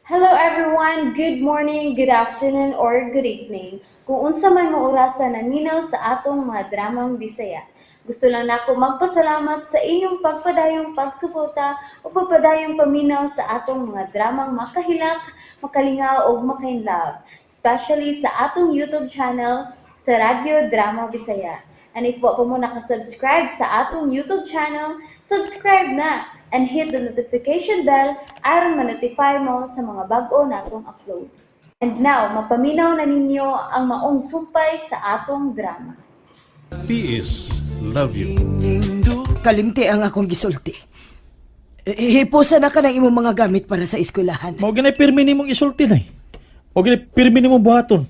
Hello everyone! Good morning, good afternoon, or good evening. Kung unsa man mo orasa naminaw sa atong mga dramang Bisaya. Gusto lang nako magpasalamat sa inyong pagpadayong pagsuporta o pagpadayong paminaw sa atong mga dramang makahilak, makalingaw ug makainlove, especially sa atong YouTube channel sa Radyo Drama Bisaya. And if wa pa mo nakasubscribe sa atong YouTube channel, subscribe na and hit the notification bell aron ma-notify mo sa mga bag-o natong uploads. And now, mapaminaw na ninyo ang maong sumpay sa atong drama. PS Love you. Kalimti ang akong gisulti. Hipusa na ka ng imong mga gamit para sa eskwelahan. Mao ginay pirmi nimong isulti, Nay. Mao ginay pirmi nimong buhaton.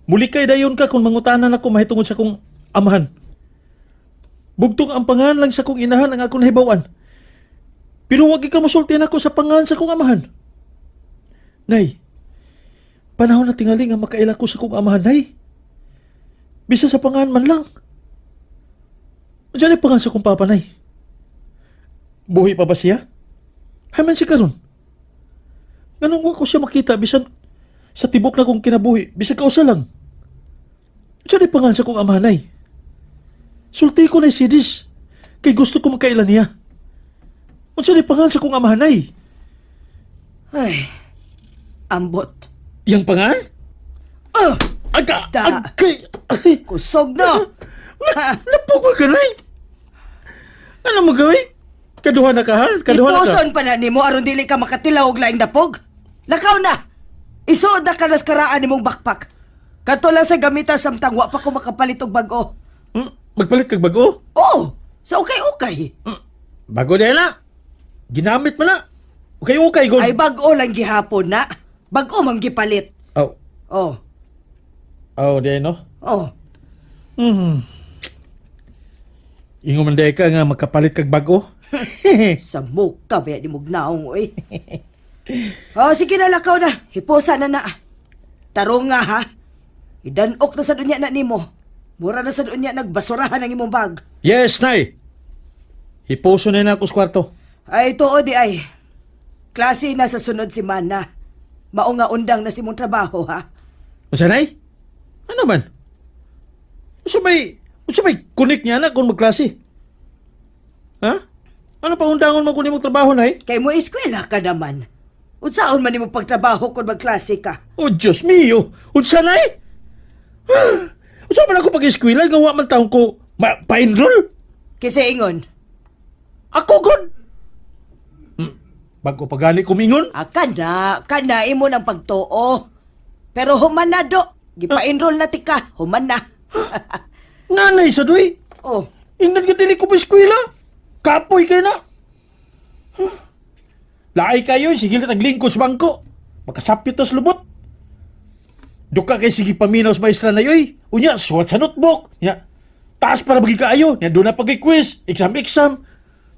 Muli kay dayon ka kung mangutanan ako mahitungod sa kong amahan. Bugtong ang pangalan lang sa kong inahan ang akong nahibaw-an. Pero wag ka mosulti nako sa pangalan sa kong amahan. Nay, panahon na tingali nga makaila ko sa kong amahan, Nay. Bisa sa pangalan man lang. Diyan ay pangalan sa kong papa, Nay. Buhi pa ba siya? Haman siya karon. Nganong wa ko siya makita bisan sa tibok na kong kinabuhi, bisan kausa lang. Diyan ay pangalan sa kong amahan, Nay. Sulti ko na sidis. Kay gusto ko magkaila niya. Unsa ni pangalan sa kong amahan, Nay? Ay, ambot. Yang pangalan? Ah, Aga! Da. Agay! Ay! Kusog na! Ha? Napog ba ka, Nay? Ano mo gawin? Kaduha na ka, ha? Kaduha na ka. Ipuson pa na nimo aron dili ka makatilaw og laing dapog. Lakaw na! Isuod na ka nas karaan nimong backpack. Kato lang sa gamita samtang wa pa ko makapalit og bag-o. Magpalit kag bago? Oh, sa ukay-ukay. Bago na na. Ginamit mo na. Okay, god. Ay, bag-o lang gihapon na. Bag-o man gipalit. Oh, Oh, oh, di no? Oh. Ingo man di ka nga magkapalit kag bago. Sa muka ba ni mugnaong oy. Oh, sige na, lakaw na. Hipusa na na. Tarong nga ha. Idanok na sa dunya na nimo. Mura na sa dunya nagbasurahan ang imong bag. Yes, Nay. Hipuso na na ako sa kwarto. Ay, tuo di ay. Klase na sa sunod semana. Mao nga undang na si mong trabaho ha. Unsa, Nay? Ano man? Unsa may kunik niya na kung magklase? Ha? Ano pa undangon mo kung imong trabaho, Nay? Kay mo eskwela ka naman. Unsaon man nimo pagtrabaho kung magklase ka? Oh, Diyos mio! Unsa, Nay? Unsa man ako pag-eskwela nga wa man taon ko pa-enroll? Kasi ingon, Ako god. Bago pa gani kumingon. Ah, kana, kana imo ng pagtuo. Pero human na do. Gipa-enroll na tika, human na. Nanay sa duy. Oh, Ingnan ka dili ko pa eskwela. Kapoy kayo na. Huh. Laay kayo, sige na taglingkod sa bangko. Makasapit tas lubot. Duka kay sige paminaw sa maestra na yoy. Unya, suwat sa notebook. Nya, taas para bagi kaayo. Nya, doon na pag-quiz, exam-exam.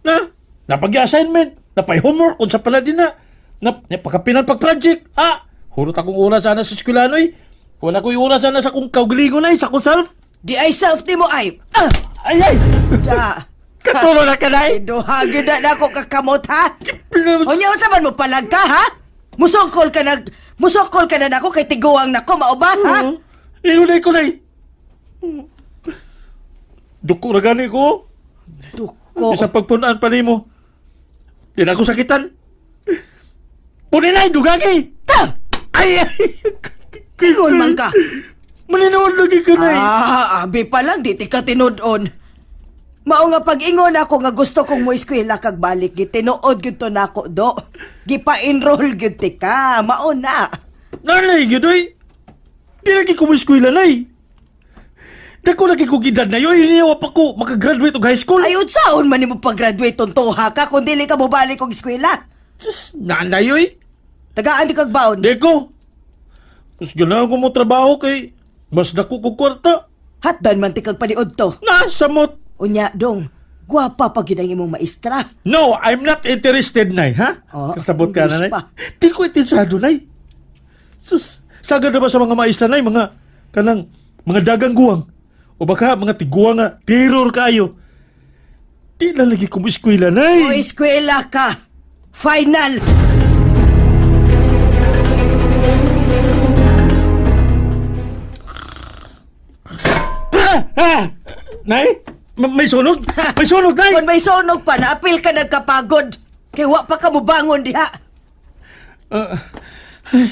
Na, napag-assignment, napay-homework, kung sa pala din na. Na, nya, pagkapinan pag-project. Ah, hurot akong oras sana sa eskwela noy. Wala ko'y oras sana sa akong kaugalingon ay, sa akong self. Di ay self nimo ay. Ah, Ay, ay! da. Katulo na ka, Nay! Duha gyud na ako kakamot ha. Unya, unsa man mo palag ka ha? Musokol ka na nako kay tiguang nako mao ba ha? Inunay ko, Nay. Duko ra gani ko. Duko. Isa pagpunaan pa nimo. Di na ako sakitan. Puni, Nay, dugagi. Ta! Ay, ay. Ingon man ka. Malinawag lagi ka, Nay. Ah, abi pa lang di ti ka tinud-on. Mao nga pag-ingon ako nga gusto kong mo eskwela kag balik, gitinuod gyud to nako do. Gipa-enroll gyud ti ka, mao na. Nanay, gyud oy. Di lagi ko mo eskwela, Nay. Dako lagi ko gidad na yoy. Hindi pa ko makagraduate og high school. Ay, unsaon man nimo pag-graduate tontoha ka kung dili ka mobalik og eskwela? Sus, nanay oy. Tagaan di kag baon. Di ko. Mas ganahan ko mo trabaho kay mas dako ko kwarta. Hatdan man ti kag paniud to. Na, samot. Unya dong, gwapa pa gyud ang imong maestra. No, I'm not interested, Nay, ha? Oh, Kasabot ka na, English Nay. pa. Di ko interesado, Nay. Sus, sagad na ba sa mga maestra, Nay, mga kanang mga dagang guwang? O baka mga tiguang nga, terror kayo. Di na lagi ko mo eskwela, O Nay. eskwela ka. Final. Nay, may sunog? May sunog, Nay! Kung may sunog pa, naapil ka nagkapagod. Kay wa pa ka mubangon diha. Ah, ay,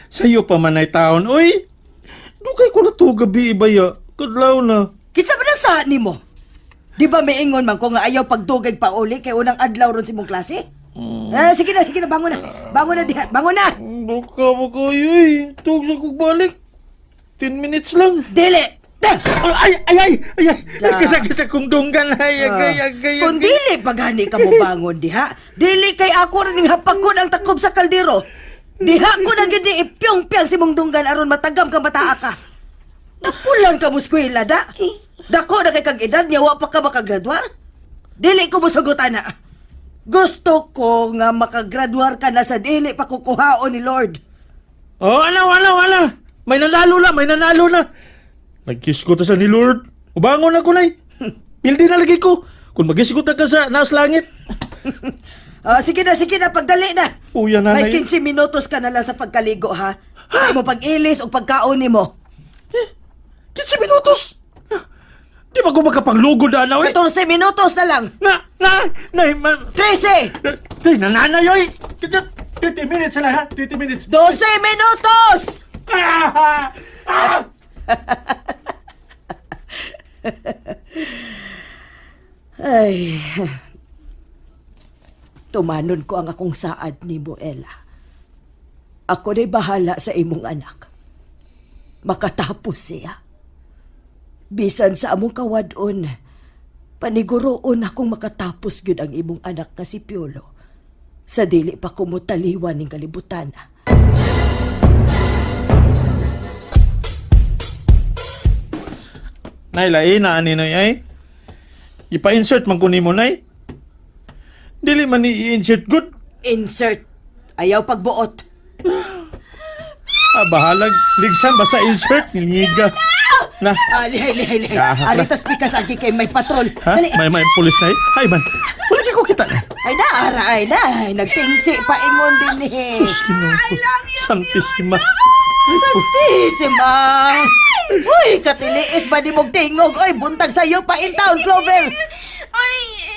sa'yo pa man ay taon. Uy, dugay ko na to gabi, baya. Kadlaw na. Kinsa man ang saad nimo? Di ba miingon man ko nga ayaw pagdugay pa uli kay unang adlaw ron sa imong klase? Eh, sige na, bangon na. Bangon na diha, bangon na. Baka mo kayo eh. Tug sa kong balik. 10 minutes lang. Dili. Dah! Ay, ay, ay, ay, ay. Da. Kasakit sa kong dunggan. Ay, agay, agay, Kung agay. dili pagani ka mo bangon diha, dili kay ako rin hapakon ang takob sa kaldero. Diha ko na gid ni ipyong-pyang si mong dunggan aron matagam ka bataa ka. Tapulan ka mo eskwela da. Dako na kay kag edad niya wa pa ka makagraduar. Dili ko mosugot ana. Gusto ko nga makagraduar ka na sa dili pa kukuhaon ni Lord. Oh, ala, ala, ala. May nanalo na, may nanalo na. Nagkiss ko ta sa ni Lord. Ubangon ako, Nay. Pildi na lagi ko. Kung magisgot na ka sa naas langit. Ah, sige na, pagdali na. Uya na, May Nay. 15 minutos ka na lang sa pagkaligo ha. Sa imo pag-ilis o pagkaon nimo. 15 minutos. Di ba ko makapanglugod na, na, oy? 14 minutos na lang. Na, na, na, ma, 13! Tay, nananay, oy! 20 minutes na, ha? 20 minutes. 12 minutos! Ah! Ah! Ay. Tumanon ko ang akong saad ni mo, Ella. Ako na'y bahala sa imong anak. Makatapos siya. Bisan sa among kawadon, paniguroon akong makatapos gyud ang imong anak nga si Piolo. Sa dili pa ko motaliwan ning kalibutan. Nay, lain na ani nay ay. Ipa-insert man ko nimo nay. Dili man ni i-insert good. Insert. Ayaw pagbuot. Ah, bahalag ligsan basta insert ngingiga. Na. Ah, lihay, lihay, lihay. Ah, na. Aritas pikas agi kay may patrol. Ha? Dali. May pulis na. Hay man. Wala kay ko kita. Ay na, ara, ay na. Ay, nagtingsi paingon din eh. Sus, Ginoo ko. Santisima. Santisima! Uy, katiliis ba di mong tingog? Uy, buntag sa'yo pa in town, Clover! Ay,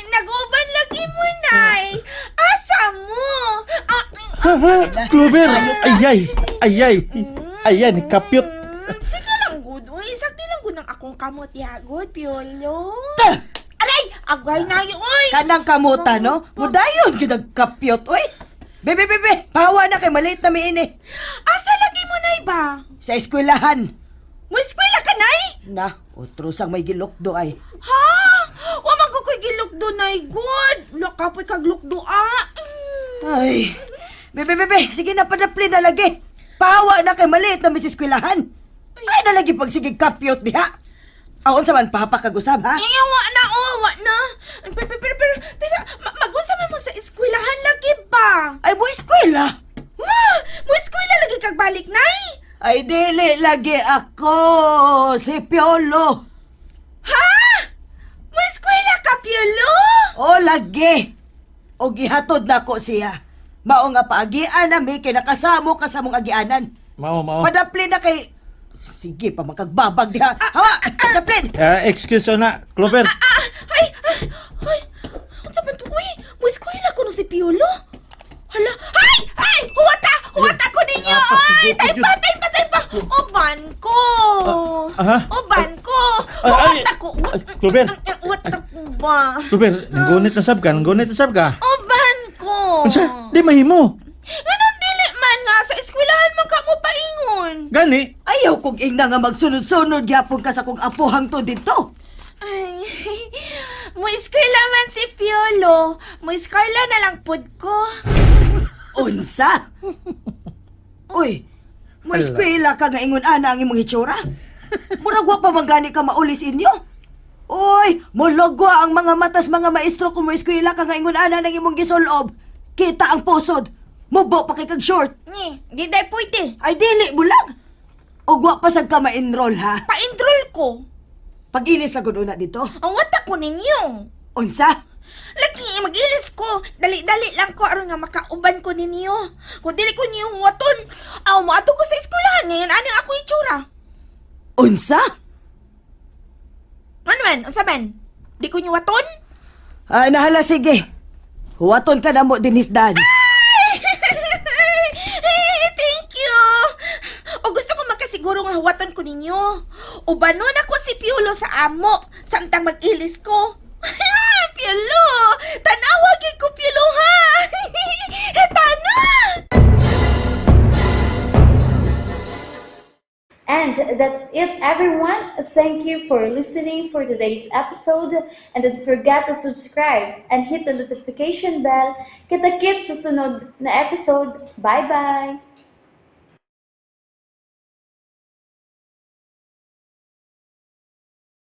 nag-uban lagi mo, Nay. Asa mo? Ah, Ha, ha, Clover. Ayay. Ayay. Ayay, ni kapyot. sige lang, good. Uy, sakti lang gud ang akong kamot, yagod, Piolo. Ta! Aray, agay na yun, uy. Kanang kamuta, no? Mudayon, gyud ang kapyot, uy! Bebe, bebe, pahawa na kay maliit na miini. Asa lagi mo, Nay, ba? Sa eskwelahan. Mo eskwela ka, Nay? Na, otrosang may gilokdo ay. Ha? Wa man ko ko'y gilukdo, Nay, good. Lakapoy kag lukdo, ah. Ay, bebe, bebe, sige na, padapli na lagi. Pahawa na kay maliit na may sa eskwelahan. Ay, na lagi pagsigig kapyot diha. Aon sa man papakagusab, ha? Ay, wa na, oh, wa na. Pero, pero, pero, pero, teka, mag-unsa man mo sa eskwelahan lagi ba? Ay, mo eskwela. Ma, mo eskwela lagi kag balik, Nay? Ay, dili lagi ako, si Piolo. Ha? Mo eskwela ka, Piolo? O, lagi. O gihatod na ko siya. Mao nga paagian na mi kay nakasamo ka sa mong agianan. Mao, mao. Padapli na kay. Sige pa, makagbabag diha. Hawa, padaplin. Ah, excuse na, Clover. Ah, ay, ay, ay, unsa man to? Uy, mo eskwela ko no si Piolo. Hala, ay, ay, huwata, huwata ko ninyo. Ah, Ay, pasigupit tay yun. pa, tay pa, tay pa. Uban ko. Ah, ah? Uban ko. Ah, ay, Huwata ko. ay, Clover. Huwata ko ba? Clover, nanggunit na sab ka, nanggunit na sab ka. Uban ko. Unsa? Di mahimo. Ganun dili man nga sa eskwelahan man ka mo paingon. Gani. Ayaw kong ingna nga magsunod-sunod gyapon ka sa kong apuhang to dito. Ay, mo eskwela man si Piolo. Mo eskwela na lang pod ko. Unsa? Uy, mo eskwela ka nga ingon ana ang imong hitsura? Murag wa pa man gani ka maulis inyo. Uy, mulogwa ang mga matas mga maestro kung mo eskwela ka nga ingon ana ng imong gisulob. Kita ang pusod. Mubo pa kay kag short. Ni, di day pwede. Ay dili bulag. Og wa pa sad ka ma-enroll ha. Pa-enroll ko. Pag-ilis lang gud una dito. Ang wata ko ninyo. Unsa? Lagi, mag-ilis ko. Dali-dali lang ko aron nga makauban ko ninyo. Kung dili ko ninyo huwaton, aw mo ato ko sa eskwelahan ngayon. Anong ako itsura? Unsa? Ano man? Unsa man? Di ko niyo waton? Ay, nahala, sige. Huwaton ka na mo din hisdan. Thank you. O gusto ko makasiguro nga huwatan ko ninyo. Ubanon ako si Piolo sa amo samtang mag-ilis ko. Piolo! Tanawa gyud ko Piolo ha. Tana! And that's it, everyone. Thank you for listening for today's episode. And don't forget to subscribe and hit the notification bell. Kita-kits sa sunod na episode. Bye-bye!